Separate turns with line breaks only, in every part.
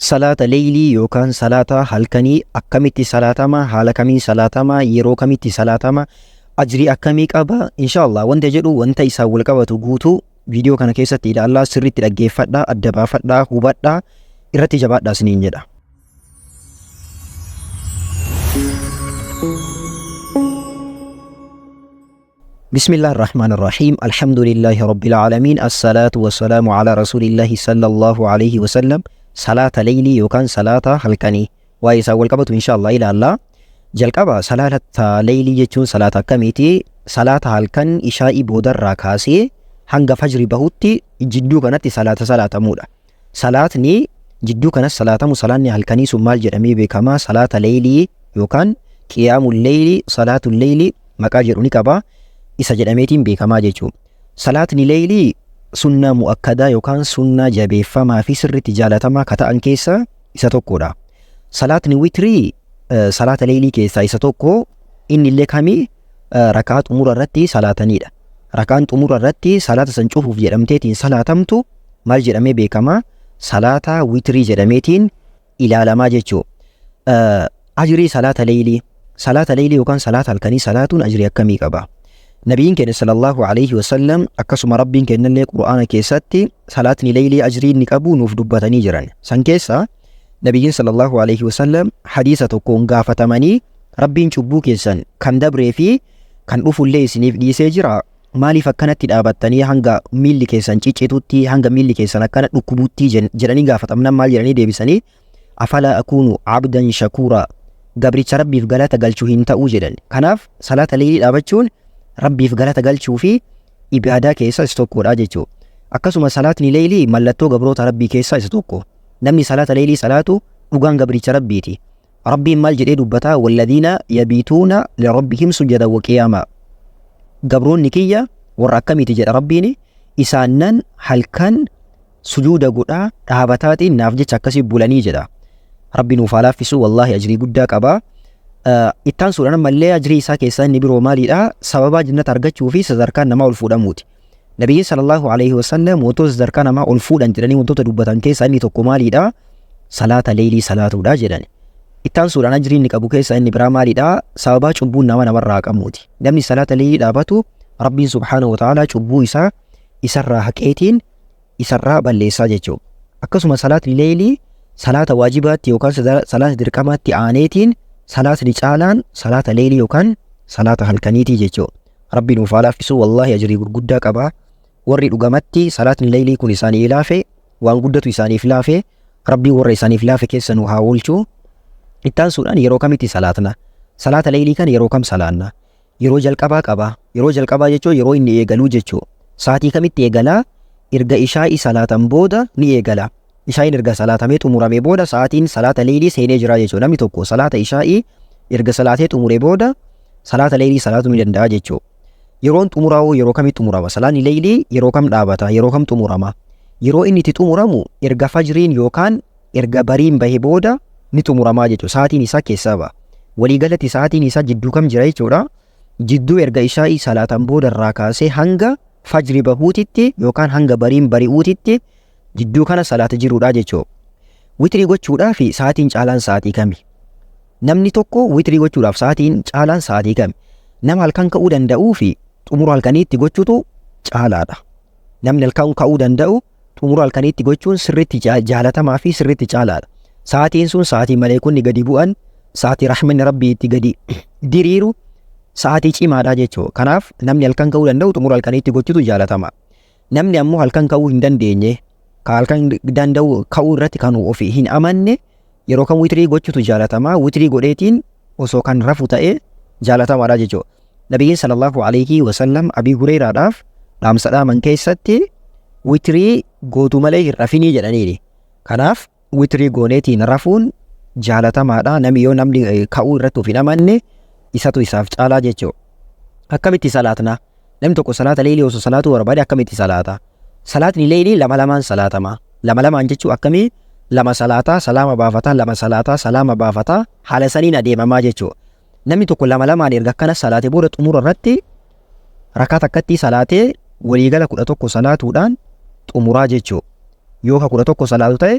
Salaata leeylii yookaan salaata halkanii akkamitti salaatama, haala kamiin salaatama, yeroo kamitti salaatama, ajrii akkamii qaba, inshaallah wanta jedhu wanta isaan wal qabatu guutuu viidiyoo kana keessatti ilaallaa, sirriitti dhaggeeffadhaa, adda baafadhaa, hubadhaa, irratti jabaadhaa isiniin jedha. بسم الله الرحمن الرحيم، الحمد لله رب العالمين، الصلاة والسلام على رسول الله صلى الله عليه وسلم. صلاة ليلي يوكان صلاة halkanii waa'ee isaa wal qabatu insha Allah ilaalla. Jalqaba salaata leeylii jechuun salaata akkamiiti? Salaata halkan ishaa'ii boodarraa kaasee hanga fajri bahutti jidduu kanatti salaata salaatamuudha. Salaatni jidduu kanas salaatamu, salaanni halkanii sun maal jedhamee beekama? Salaata leeylii yookaan qiyaamul leeylii, salaatul leeylii maqaa jedhu ni qaba. Isa jedhameetiin beekamaa jechuudha. Salaatni leeylii sunnaa mu'akkadaa yookaan sunnaa jabeeffamaa fi sirriitti jaalatamaa ka ta'an keessaa isa tokkodha. Salaatni witrii salaata leeylii keessaa isa tokko. Inni illee kamii rakaa xumura irratti salaatanidha. Rakaan xumura irratti salaata san cufuuf jedhamteetiin salaatamtu maal jedhamee beekama? Salaata witrii jedhameetiin ilaalamaa jechuudha. Ajrii salaata leeylii. Salaata leeylii yookaan salaata halkanii salaatuun ajrii akkamii qaba? Nabiyyiin keenya sallallahu alayhi wasallam, akkasuma Rabbiin keenyallee Qur'aana keessatti salaatni leeylii ajrii inni qabu nuuf dubbatanii jiran. San keessa Nabiyyiin sallallahu alayhi wasallam hadiisa tokkoon gaafatamanii, "Rabbiin cubbuu keessan kan dabree fi kan dhufullee isiniif dhiisee jira. Maaliif akkanatti dhaabattanii hanga miilli keessan ciccitutti, hanga miilli keessan akkana dhukkubutti?" jedhanii gaafatamnan, maal jedhanii deebisanii? "أفلا أكون عبدا شكورا?" Gabricha Rabbiif galata galchuu hin ta'uu jedhan. Kanaaf salaata leeylii dhaabachuun Rabbiif galata galchuu fi ibaadaa keessaa isa tokkodha jechuudha. Akkasuma salaatni leeylii mallattoo gabroota Rabbii keessaa isa tokko. Namni salaata leeylii salaatu dhugaan gabricha Rabbiiti. Rabbiin maal jedhee dubbataa? "والذين يبيتون لربهم سجدا وقياما." Gabroonni kiyya warra akkamiiti jedha Rabbiin? Isaannan halkan sujuuda godhaa dhaabataatiin naaf jecha akkasii bulanii jedha. Rabbi nuuf haa laaffisu, wallaahi ajrii guddaa qaba. Ittaan suudhaan ammallee ajrii isaa keessaa inni biroo maalidha? Sababaa jannata argachuu fi sadarkaan namaa ol fuudhamuuti. Nabiyyi sallallahu alaihi wasallam wantoota sadarkaa namaa ol fuudhan jedhanii wantoota dubbatan keessaa inni tokko maalidha? Salaata leeylii salaatuudha jedhan. Ittaan suudhaan ajrii inni qabu keessaa inni biraa maalidha? Sababaa cubbuun nama namarraa haqamuuti. Namni salaata leeylii dhaabatu Rabbiin subhaanahu wa ta'aalaa cubbuu isaa isarraa haqeetiin isarraa balleessaa jechuudha. Akkasuma salaatni leeylii salaata waajibaatti yookaan salaata dirqamaatti aaneetiin salaatni caalaan salaata leeylii yookaan salaata halkaniitii jechuudha. Rabbi nuuf haa laaffisu, wallaahi ajrii gurguddaa qaba. Warri dhugamatti salaatni leeylii kun isaanii laafe, waan guddatu isaaniif laafe. Rabbiin warra isaaniif laafe keessa nu haa oolchu. Ittaan suudhaan yeroo kamitti salaatna? Salaata leeylii kan yeroo kam salaanna? Yeroo jalqabaa qaba. Yeroo jalqabaa jechuun yeroo inni eegaluu jechuudha. Saatii kamitti eegalaa? Erga ishaa'ii salaatan booda ni eegala. Ishaa'iin erga salaatamee xumuramee booda sa'aatiin salaata leeylii seenee jira jechuudha. Namni tokko salaata ishaa'ii erga salaatee xumuree booda salaata leeylii salaatuu ni danda'a jechuudha. Yeroon xumuraa'uu yeroo kamitti xumurama? Salaanni leeylii yeroo kam dhaabata? Yeroo kam xumurama? Yeroo inni itti xumuramu erga fajriin yookaan erga bariin bahe booda ni xumuramaa jechuudha. Sa'aatiin isaa keessaa ba'a. Waliigalatti sa'aatiin isaa jidduu kam jira jechuudha? Jidduu erga ishaa'ii salaatan booda irraa kaasee hanga fajri bahuutitti yookaan hanga bariin bari'uutitti jidduu kana salaata jiruudha jechuudha. Witrii gochuudhaaf sa'aatiin caalaan sa'aatii kami? Namni tokko witrii gochuudhaaf sa'aatiin caalaan sa'aatii kami? Nama halkan ka'uu danda'uu fi xumura halkaniitti gochuutu caalaadha. Namni halkan ka'uu danda'u xumura halkaniitti gochuun sirriitti jaalatamaa fi sirriitti caalaadha. Sa'aatiin sun sa'aatii maleekonni gadi bu'an, sa'aatii rahmanni Rabbii itti gadi diriiru, sa'aatii cimaadha jechuudha. Kanaaf namni halkan ka'uu danda'u xumura halkaniitti gochuutu jaalatama. Namni ammoo halkan ka'uu hin dandeenye, ka halkan danda'u ka'uu irratti kan ofii hin amanne, yeroo kam witrii gochuutu jaalatama. Witrii godheetiin osoo kan rafu ta'e jaalatamaadha jechuudha. Nabiyyiin sallallahu alaihi wasallam Abii Hureeraadhaaf dhaamsa dhaaman keessatti "Witrii gootu malee hin rafinii" jedhaniini. Kanaaf witrii gooneetiin rafuun jaalatamaadha. Namni yoo namni ka'uu irratti of hin amanne isatu isaaf caalaa jechuudha. Akkamitti salaatna? Namni tokko salaata leeylii osoo salaatuu barbaade akkamitti salaata? Salaatni leeylii lama lamaan salaatama. Lama lamaan jechuun akkamii? Lama salaataa, salaama baafataa, lama salaataa, salaama baafataa, haala saniin adeemamaa jechuudha. Namni tokko lama lamaan erga akkana salaate booda xumura irratti rakaa takkatti salaatee waliigala 11 salaatuudhaan xumuraa jechuudha. Yoo ka 11 salaatu ta'e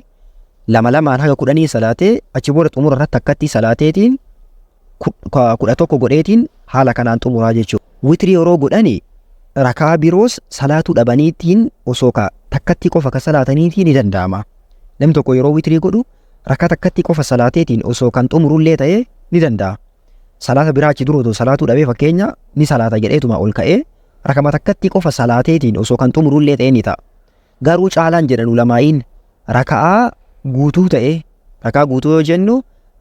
Lama lamaan haga 10 salaatee achi booda xumura irratti takkatti salaateetiin 11 godheetiin haala kanaan xumuraa jechuudha. Witrii yeroo godhani rakaa biroos salaatuu dhabaniitiin osoo ka takkatti qofa ka salaataniitii ni danda'ama. Namni tokko yeroo witrii godhu rakaa takkatti qofa salaateetiin osoo kan xumurullee ta'e ni danda'a. Salaata biraa achi dura otoo salaatuu dhabee, fakkeenya ni salaata jedheetuma ol ka'ee rakama takkatti qofa salaateetiin osoo kan xumurullee ta'e ni ta'a. Garuu caalaan jedhan ulamaa'iin raka'aa guutuu ta'e, rakaa guutuu yoo jennu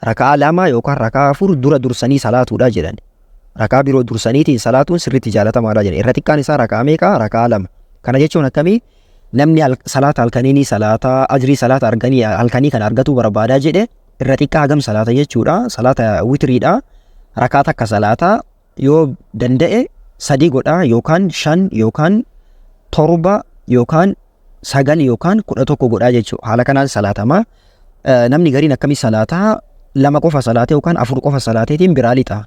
raka'aa 2 yookaan raka'aa 4 dura dursanii salaatuudha jedhan. Rakaa biroo dursaniitiin salaatuun sirriitti jaalatamaadha jedhan. Irra xiqqaan isaa raka'aa meeqa? Raka'aa 2. Kana jechuun akkamii? Namni salaata halkanii ni salaata, ajrii salaata arganii halkanii kana argatuu barbaadaa jedhe, irra xiqqaa hagam salaata jechuudha? Salaata witiriidha. Rakaa takka salaata, yoo danda'e 3 godha, yookaan 5 yookaan 7 yookaan 9 yookaan 11 godhaa jechuudha. Haala kanaan salaatama. Namni gariin akkamii salaataa? 2 qofa salaatee yookaan 4 qofa salaateetiin biraa lixa.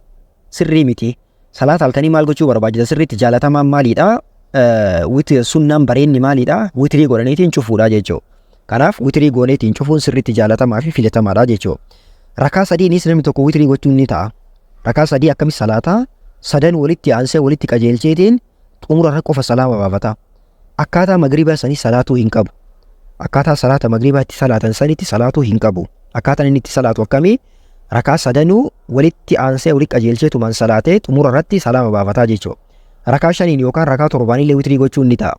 Sirrii miti. Salaata halkanii maal gochuu barbaachisa? Sirriitti jaalatamaan maaliidha? Sunnaan bareenni maaliidha? Witrii godhaniitiin cufuudha jechuudha. Kanaaf witrii gooneetiin cufuun sirriitti jaalatamaa fi filatamaadha jechuudha. Rakaa sadiinis namni tokko witrii gochuun ni ta'a. Rakaa sadii akkami salaataa? Sadan walitti aansee walitti qajeelcheetiin xumura irra qofa salaama baafata. Akkaataa magriibaa sanii salaatuu hin qabu. Akkaataa salaata magriibaa itti salaatan sanitti salaatuu hin qabu. Akkaataan inni itti salaatu akkamii? Rakaa sadanuu walitti aansee walitti qajeelcheetumaan salaatee xumura irratti salaama baafataa jechuudha. Rakaa shaniin yookaan rakaa torbaan illee witrii gochuun ni ta'a.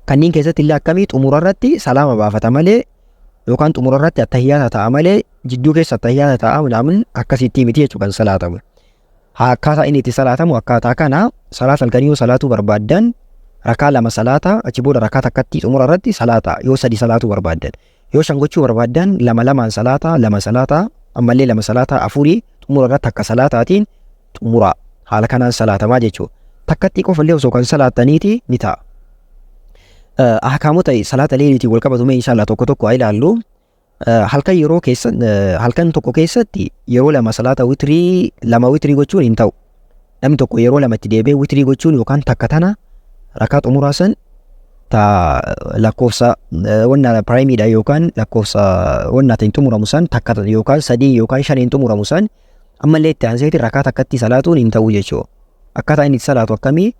Kanneen keessatti illee akkamii? Xumura irratti salaama baafata malee, yookaan xumura irratti attahiyyaata ta'a malee, jidduu keessa attahiyyaata ta'a minaamin akkasitti miti jechuudha kan salaatamu. Haa, akkaataa inni itti salaatamu akkaataa kana. Salaata halkanii yoo salaatuu barbaaddan rakaa 2 salaata, achi booda rakaa takkatti xumura irratti salaata yoo 3 salaatuu barbaaddan. Yoo 5 gochuu barbaaddan lama lamaan salaata, 2 salaata, ammallee 2 salaata, afurii xumura irratti takka salaataatiin xumura. Haala kanaan salaatamaa jechuudha. Takkatti qofallee osoo kan salaattaniiti ni ta'a. Ahkaamota salaata leeliitiin wal qabatu mee inshallah tokko tokko haa ilaallu. Halkan yeroo keessa, halkan tokko keessatti yeroo lama salaata witrii, lama witrii gochuun hin ta'u. Namni tokko yeroo lama itti deebi'ee witrii gochuun, yookaan takka tana rakaa xumuraa san ta lakkoofsa wanna piraayimiidha yookaan lakkoofsa wanna ta'in xumuramu san, takka yookaan sadii yookaan shaniin xumuramu san, ammallee itti aanseeti rakaa takkatti salaatuun hin ta'u jechuudha. Akkaataa inni itti salaatu akkamii?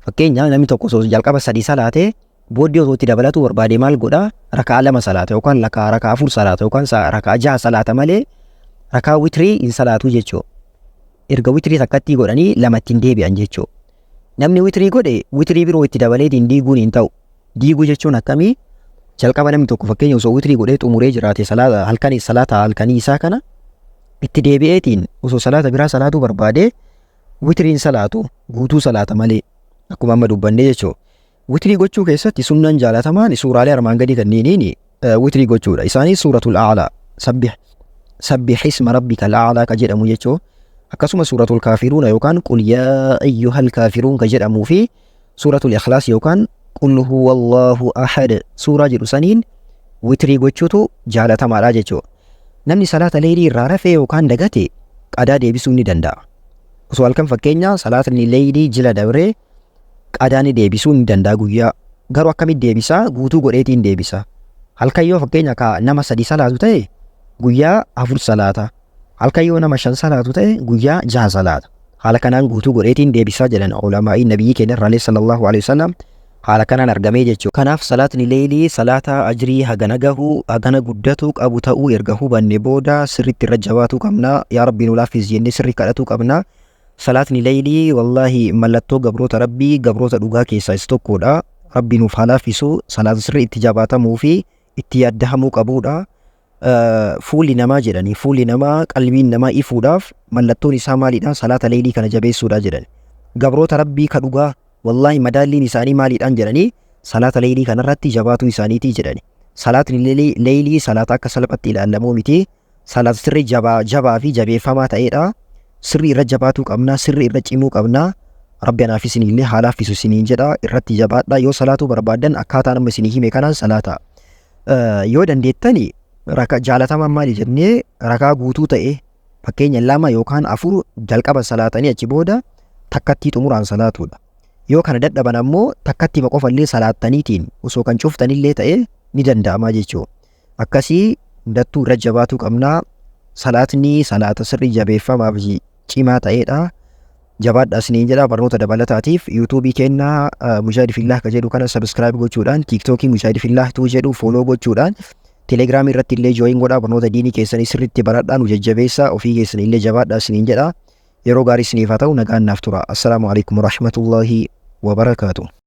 Fakkeenya, namni tokko osoo jalqaba sadii salaatee booddee osoo itti dabalatuu barbaade maal godha? Rakaa 2 salaata yookaan rakaa 4 salaata yookaan rakaa 6 salaata malee rakaa witrii hin salaatu jechuudha. Erga witrii takkattii godhanii lama ittiin deebi'an jechuudha. Namni witrii godhe witrii biroo itti dabaleetiin diiguun hin ta'u. Diiguu jechuun akkamii? Jalqaba namni tokko fakkeenya osoo witrii godhee xumuree jiraate, salaata halkanii, salaata halkanii isaa kana itti deebi'eetiin osoo salaata biraa salaatuu barbaade, witriin salaatu, guutuu salaata malee, akkuma amma dubbannee jechuudha. Witrii gochuu keessatti sunnaan jaalatamaan suuraalee armaan gadii kanneeniin witrii gochuudha. Isaanis suuratul A'laa, sabbih sabbih isma rabbikal a'laa ka jedhamu jechuu, akkasuma suuratul Kaafiruuna yookaan qul yaa ayyuhal kaafiruun ka jedhamuu fi suuratul Ikhlaas yookaan qul huwallahu ahad suuraa jedhu saniin witrii gochuutu jaalatamaadha jechuudha. Namni salaata leeylii irraa rafee yookaan dagate qadaa deebisuu ni danda'a. Osoo halkan fakkeenya salaatni leeylii jila dabree qadaa ni deebisuu ni danda'a guyyaa. Garuu akkamitti deebisaa? Guutuu godheetiin deebisa. Halkan yoo fakkeenya ka nama 3 salaatu ta'e guyyaa 4 salaata. Halkan yoo nama 5 salaatu ta'e guyyaa 6 salaata. Haala kanaan guutuu godheetiin deebisaa jedhan ulamaa'iin nabiyyi keenya irraalee sallallahu alaihi wasallam haala kanaan argamee jechuudha. Kanaaf salaatni leeylii salaata ajrii hagana gahu, hagana guddatu qabu ta'uu erga hubanne booda sirriitti irra jabaatuu qabna. Yaa Rabbi nu laaffisi jennee sirrii kadhatuu qabna. Salaatni leeylii wallaahi mallattoo gabroota Rabbii, gabroota dhugaa keessaa isa tokkodha. Rabbi nuuf haa laaffisu. Salaata sirrii itti jabaatamuu fi itti yaaddahamuu qabuudha. Fuulli namaa jedhanii, fuulli namaa, qalbiin namaa ifuudhaaf mallattoon isaa maalidha? Salaata leeylii kana jabeessuudha jedhan. Gabroota Rabbii ka dhugaa wallaahi madaalliin isaanii maaliidhaan jedhanii, salaata leeylii kanarratti jabaatuu isaaniitii jedhani. Salaatni leeylii salaata akka salphatti ilaallamuu miti. Salaata sirrii jabaa jabaa fi jabeeffamaa ta'eedha. Sirrii irra jabaatuu qabna, sirrii irra cimuu qabna. Rabbi anaaf isinillee haa laaffisu isiniin jedha. Irratti jabaadha. Yoo salaatuu barbaaddan akkaataa nama isinii hime kanaan salaata. Yoo dandeettani raka jaalatamaan maali jennee, rakaa guutuu ta'e fakkeenya 2 yookaan 4 jalqaba salaatanii achi booda takkattii xumuraan salaatuudha. Yoo kana dadhaban ammoo takkattima qofallee salaattaniitiin osoo kan cuftanillee ta'e ni danda'ama jechuudha. Akkasii Hundattuu irra jabaatuu qabna. Salaatni salaata sirrii jabeeffamaaf cimaa ta'eedha. Jabaadhaa isiniin jedha. Barnoota dabalataatiif yuutuubii keenya Mujaahid Fillaah ka jedhu kana subscribe gochuudhaan, tiiktookii Mujaahid Fillaah tuu jedhu follow gochuudhaan, telegiraamii irratti illee join godhaa, barnoota diinii keessanii sirriitti baradhaa, nu jajjabeessaa, ofii keessanii illee jabaadhaa isiniin jedha. Yeroo gaarii isiniif haa ta'u, nagaan naaf tura. Assalaamu alaikum warahmatullaahi wabarakaatu.